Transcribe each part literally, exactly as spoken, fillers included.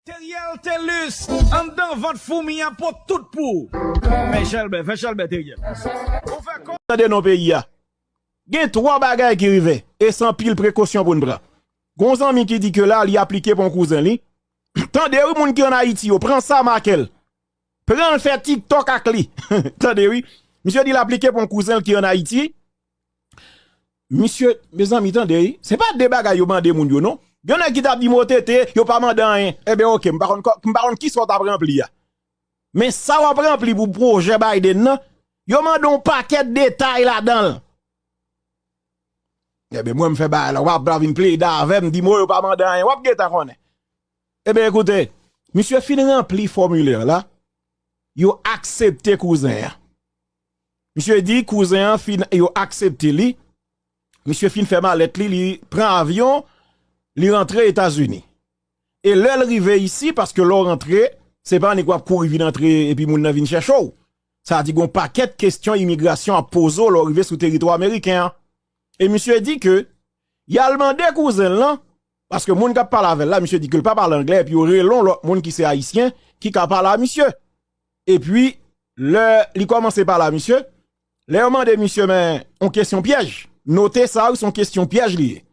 Teriel Telus, anndan vant foumi a pot tout pou ou. Fè chalbè, fè chalbè, Teriel. Ou fè kò. Tande non peyi a. Gen twa bagay ki rive, e se anpil prekosyon pou n pran. Gon zanmi ki di ke la, li aplike pou yon kouzen li. Tande wi, moun ki ann Ayiti yo, pran sa, make l. Pran l, fè TikTok ak li. Tande wi. Misye di l aplike pou yon kouzen l ki ann Ayiti. Misye, mezanmi, tande wi. Se pa de bagay yo mande moun yo, non. Gen nèg ki t ap di m O T T, yo pa mande anyen. Enben, oke, m pa konn kò-, m pa konn kisa w t ap ranpli a. Men sa w ap ranpli pou pwojè Biden nan, yo mande yon pakèt detay ladan l. Enben, mwen, m fè bagay la, w ap, w ap vin plede avè m, di m, o, yo pa mande anyen, w ap gentan konnen. Enben, ekoute, misye fin ranpli fòmilè la, yo aksepte kouzen an. Misye di kouzen an fin, yo aksepte li. Misye fin fè malèt li, li pran avyon, li rantre Etazini. E lè l rive isi, paske lè w rantre, se pa annik w ap kouri vin antre epi moun nan vin chèche w. Sa di gon pakèt kesyon imigrasyon ap poze w lè w rive sou teritwa ameriken an. E misye di ke y al mande kouzen l lan, paske moun k ap pale avè l la, misye di ke l pa pale anglè, epi yo rele yon lòt moun ki se ayisyen, ki ka pale a misye. Epi, lè li kòmanse pale a misye, lè yo mande misye, men, yon kesyon pyèj. Note sa, wi, se yon kesyon pyèj li ye.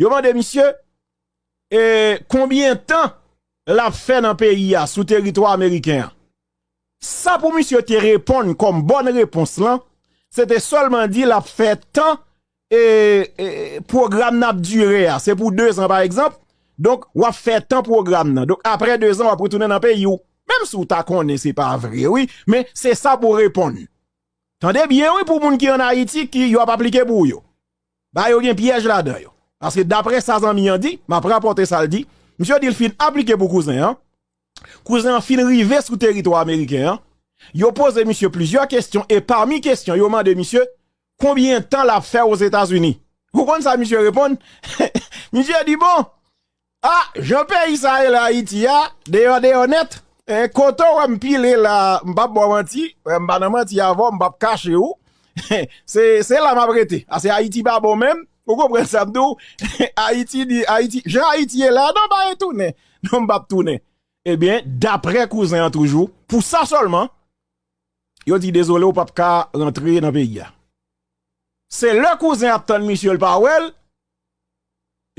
Yo mande misye, e, konbyen tan l ap fè nan peyi a, sou teritwa ameriken an. Sa pou misye te reponn kòm bòn repons lan, se te sèlman di l ap fè tan e, e, pwogram nan ap dire a, se pou dezan, pa egzanp. Donk, w ap fè tan pwogram nan. Donk, apre dezan, w ap retounen nan peyi w. Menm si w ta konnen se pa vre, wi, men se sa pou w reponn. Tande byen, wi, pou moun ki ann Ayiti, ki yo ap aplike pou yo. Ba yo gen pyèj ladan yo. Paske daprè sa zanmi an di, m ap rapòte sa l di, misye di l fin aplike pou kouzen an. Kouzen an fin rive sou teritwa ameriken an. Yo poze misye plizyè kesyon e pami kesyon yo mande misye konbyen tan l ap fè Ozetazini. Ou konn sa misye reponn? Misye di, bon, a, jan peyi sa ye la Ayiti a, deyò deyò nèt. E, kote w wè m pile la, m p ap ba w manti, e, m pa nan manti avè w, m p ap kache w. Se, se la m ap rete. A, se Ayiti pa bon menm. Ou konprann sa m di w? Ayiti di, Ayiti, jan Ayiti ye la, non, pa retounen. Non, m p ap tounen. Ebyen, daprè kouzen an toujou, pou sa sèlman, yo di dezole, ou p ap ka rantre nan peyi a. Se lè kouzen ap tann misye, l pa wè l,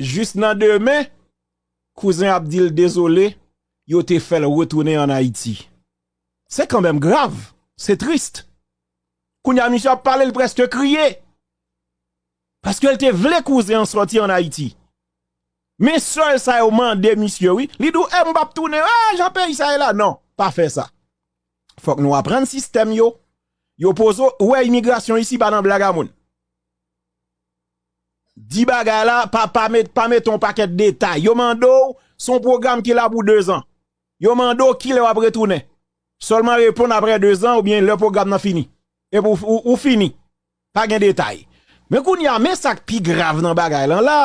jis nan demen, kouzen ap di l dezole, yo te fè l retounen ann Ayiti. Se kanmenm grav, se tris. Kounye a, misye ap pale, l prèske kriye. Paske l te vle kouzen an sòti ann Ayiti. Men sèl sa yo mande misye, wi. Li di w, e, m p ap tounen. E, jan peyi sa ye la. Non, pa fè sa. Fòk nou aprann sistèm yo. Yo poze w, ou wè imigrasyon isi pa nan blag a moun. Di bagay la, pa, pa met, pa mete yon pakèt detay. Yo mande w, se yon pwogram ki la pou dezan. Yo mande w kilè w ap retounen. Sèlman reponn apre dezan oubyen lè pwogram nan fini. Epi w, ou, ou fini. Pa gen detay. Men kounye a, men sa k pi grav nan bagay lan la.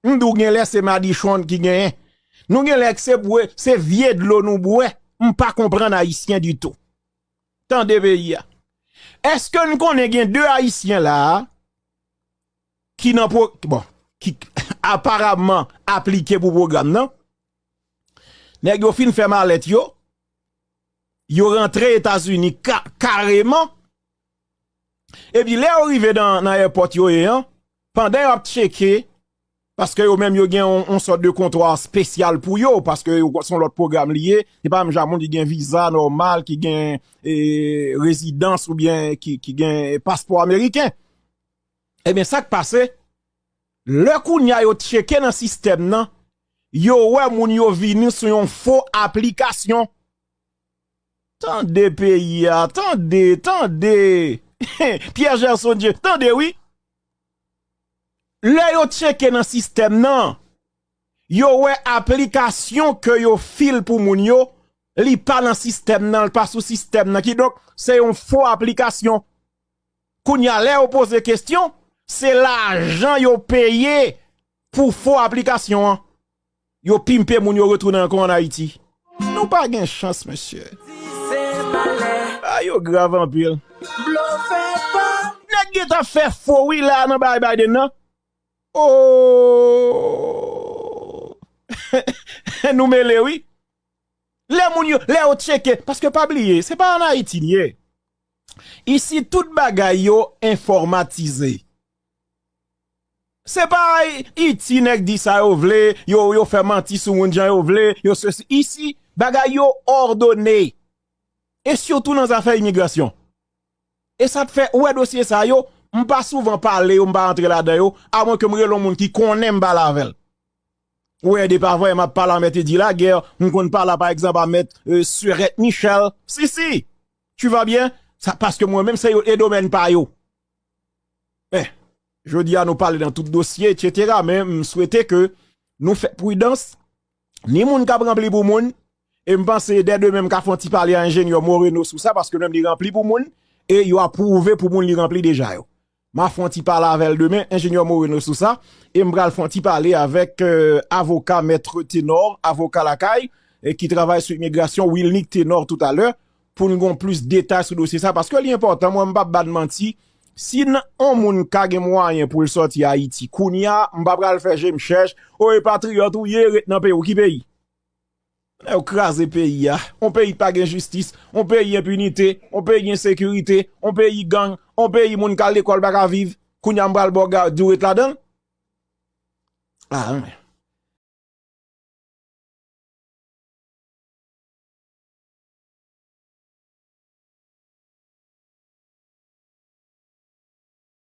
M di w genlè se madichon ki genyen. Nou genlè se bwè, se vye dlo nou bwè. M pa konprann Ayisyen ditou. Tande peyi a. Èske n konnen gen de Ayisyen la a ki nan pwo-, bon, ki aparamman aplike pou pwogram nan? Nèg yo fin fè malèt yo, yo rantre Etazini ka-, kareman. Epi lè yo rive nan, nan èpòt yo ye an, pandan y ap tcheke, paske yo menm yo gen yon, yon sòt de kontwa espesyal pou yo, paske yo, se yon lòt pwogram li ye, se pa menm jan moun ki gen viza nòmal, ki gen, e, rezidans oubyen ki, ki gen paspò ameriken. Ebyen, sa k pase, lè kounye a yo tcheke nan sistèm nan, yo wè moun yo vini sou yon fo aplikasyon. Tande peyi a, tande, tande. Pierre Gerson Dieu, tande wi. Lè yo tcheke nan sistèm nan, yo wè aplikasyon ke yo fil pou moun yo, li pa nan sistèm nan, li pa sou sistèm nan. Kidonk, se yon fo aplikasyon. Kounye a, lè yo poze kesyon, se lajan yo peye pou fo aplikasyon an. Yo pimpe moun yo retounen ankò ann Ayiti. Nou pa gen chans, mesye. A, yo grav anpil. Nèg gentan fè fo wi la nan bagay Biden nan. Oh! Nou mele wi. Lè moun yo, lè yo tcheke, paske pa bliye, se pa ann Ayiti n ye. Isi, tout bagay yo enfòmatize. Se pa Ayiti nèg di sa yo vle, yo, yo fè manti sou moun jan yo vle, yo sesi. Isi, bagay yo òdone. E sitou nan zafè imigrasyon. E sa k fè, ou wè dosye sa yo, m pa souvan pale yo, m pa antre ladan yo, amwen ke m rele yon moun ki konnen m pale avè l. Ou wè, de pa vre, m ap pale a Mèt Edi Lagè, m konn pale, pa egzanp, a Mèt, euh, Surette Michel. Si, si. Tu vas bien? Sa, paske mwen menm, se yo, e domèn pa yo. Men, jodi a, nou pale nan tout dosye, etsetera. Men, m swete ke nou fè pridans, ni moun k ap ranpli pou moun, e m panse, dè demen, m ka fè yon ti pale a enjenyè Moreno sou sa, paske menm li ranpli pou moun, e yo apwouve pou moun li ranpli deja yo. M a fè yon ti pale avè l demen, enjenyè Moreno sou sa, e m pral fè yon ti pale avèk, euh, avoka Mèt Tenor, avoka lakay, e ki travay sou imigrasyon, Wilnick Tenor toutalè, pou n gon plis detay sou dosye sa, paske li enpòtan, mwen m p ap ba n manti, si n, yon moun ka gen mwayen pou l sòti Ayiti, kounye a, m pa pral fè je m chèch, o repatriyat ou ye, ret nan peyi w, ki peyi? Nèg yo kraze peyi a. On peyi pa gen jistis, on peyi enpinite, on peyi ensekirite, on peyi gang, on peyi moun k al lekòl pa ka viv. Kounye a m pral ba w gad ou ret ladan l. Ah, men.